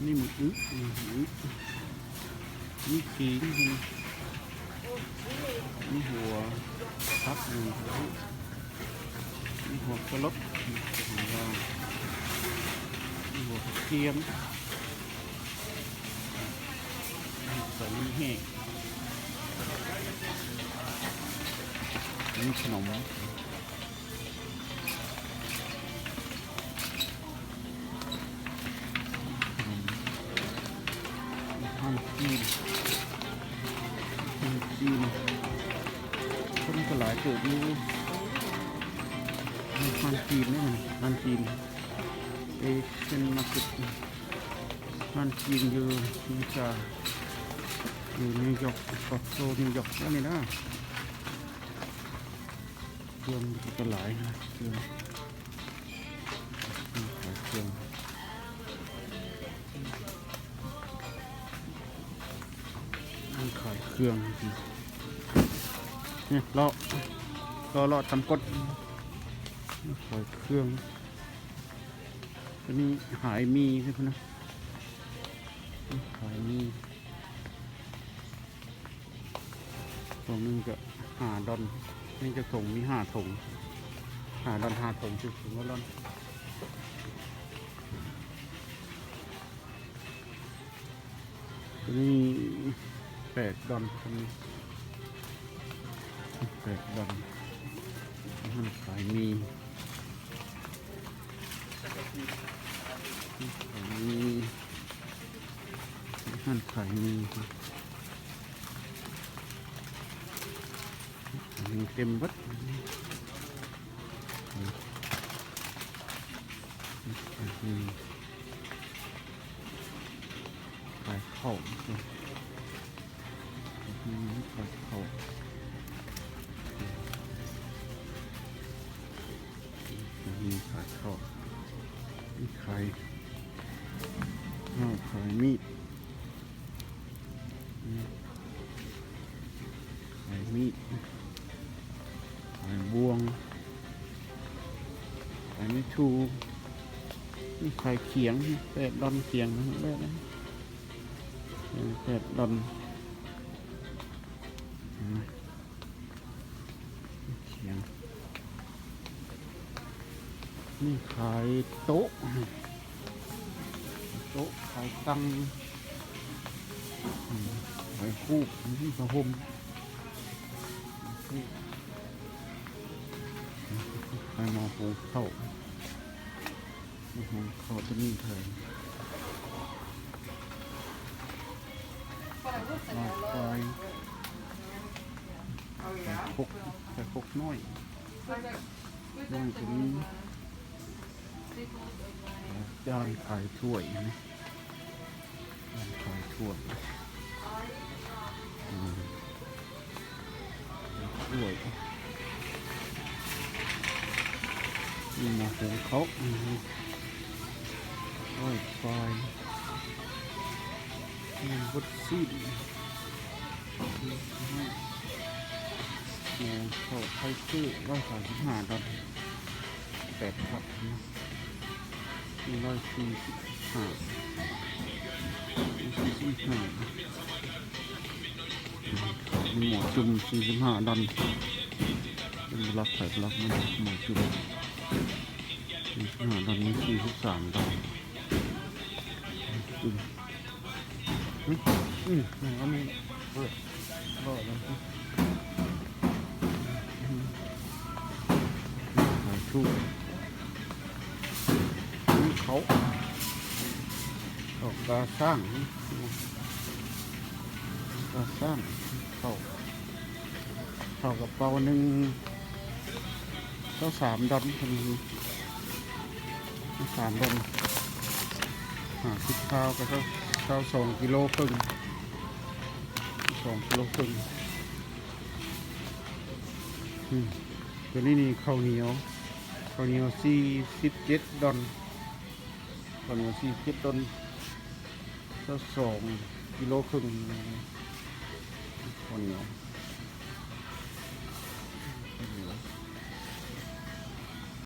ນີ້ໝາກອຶ ນີ້ໝາກອຶ ນີ້ຂີງ ນີ້ຫົວຜັກ ນີ້ຫົວກະລົດ ນີ້ຫົວກະເທີຍມ ນີ້ຫົວກະທຽມ ໃສ່ນ້ຳແຫ້ງ ນີ້ຂະໜົມ. ຮ້ານຈີນ ຮ້ານຈີນ ຄົນກໍຫຼາຍເຕີບຢູ່ ຮ້ານຈີນເດ້ ຮ້ານຈີນ ເອເຊຍນມາເກັດ ຮ້ານຈີນຢູ່ອາເມລິກາ ຢູ່ນິວຢອກ ໂຕເກຍ ນິວຢອກ ແຖວນີ້ນະ. ເຄື່ອງກໍຫຼາຍນະ ເຄື່ອງ ຂາຍເຄື່ອງ ຮ້ານຂາຍເຄື່ອງ ນີ້ ເລາະ ເລາະຕາມກົດ ຂາຍເຄື່ອງ ຕົວນີ້ຂາຍໝີ່ ເພິ່ນນະ ຂາຍໝີ່. ຖົງໜຶ່ງກະຫ້າດອນ ມີຈັກຖົງ? ມີຫ້າຖົງ ຫ້າດອນ ຫ້າຖົງ ຖືກຖົງລະດອນ ໂຕນີ້ແປດດອນ ໂຕນີ້ແປດດອນ ຮ້ານຂາຍໝີ່ ຂາຍໝີ່ ຮ້ານຂາຍໝີ່ ມີເຕັມເບິດ ຂາຍເຂົ້າ ຂາຍເຂົ້າ ມີຂາຍເຂົ້າ ມີຂາຍ ເຂົ້າ ຂາຍໝີ່ ຂາຍໝີ່ ຂາຍບ່ວງ ຂາຍໄມ້ຖູ ມີຂາຍຂຽງ ແປດດອນຂຽງ ແປດດອນ ຂຽງ ນີ້ຂາຍໂຕະ ໂຕະ ຂາຍຕັ່ງ ຂາຍຮູບ ມີຜ້າຫົ່ມ ຂາຍໝໍ້ຫຸງເຂົ້າ ຫໍ້ຫຸງເຂົ້າ ໂຕນີ້ຂາຍ ຂາຍ ຂາຍຄົກ ຂາຍຄົກນ້ອຍ ນ້ອຍກະມີ ຈານຂາຍຖ້ວຍ ຈານຂາຍຖ້ວຍ ຖ້ວຍ ມີໝໍ້ຫຸງເຂົ້າ ຮ້ອຍປາຍ ມີບົດຊີ້ນ ໝໍ້ເຂົ້າໄຄເຊີ ຮ້ອຍສາມສິບຫ້າດອນ ແປດພັນ ນີ້ຮ້ອຍສີ່ສິບຫ້າ ສີ່ສິບຫ້າ ມີໝໍ້ຈຸ່ມ ສີ່ສິບຫ້າດອນ ເປັນຫຼັກ ຂາຍຫຼັກມັນ ໝໍ້ຈຸ່ມ ສີ່ສິບຫ້າດອນ ມີສີ່ສິບສາມດອນ ຈຸ່ມ ອືມ ອືມ ອັນນີ້ ເອີ ບໍ່ແລ້ວ ຂາຍຖົງ ເຂົ້າ ເຂົ້າກາຊ່າງ ກາຊ່າງ ເຂົ້າ ເຂົ້າກະເປົາໜຶ່ງ ຊາວສາມດອນ ຊາວສາມດອນ ຫ້າສິບຄາວກະຊາວສອງກິໂລເຄິ່ງ ສອງກິໂລເຄິ່ງ ອືມ ໂຕນີ້ນີ້ເຂົ້າໜຽວ ເຂົ້າໜຽວສີ່ສິບເຈັດດອນ ເຂົ້າໜຽວສີ່ສິບເຈັດດອນ ຊາວສອງກິໂລເຄິ່ງ ເຂົ້າໜຽວ.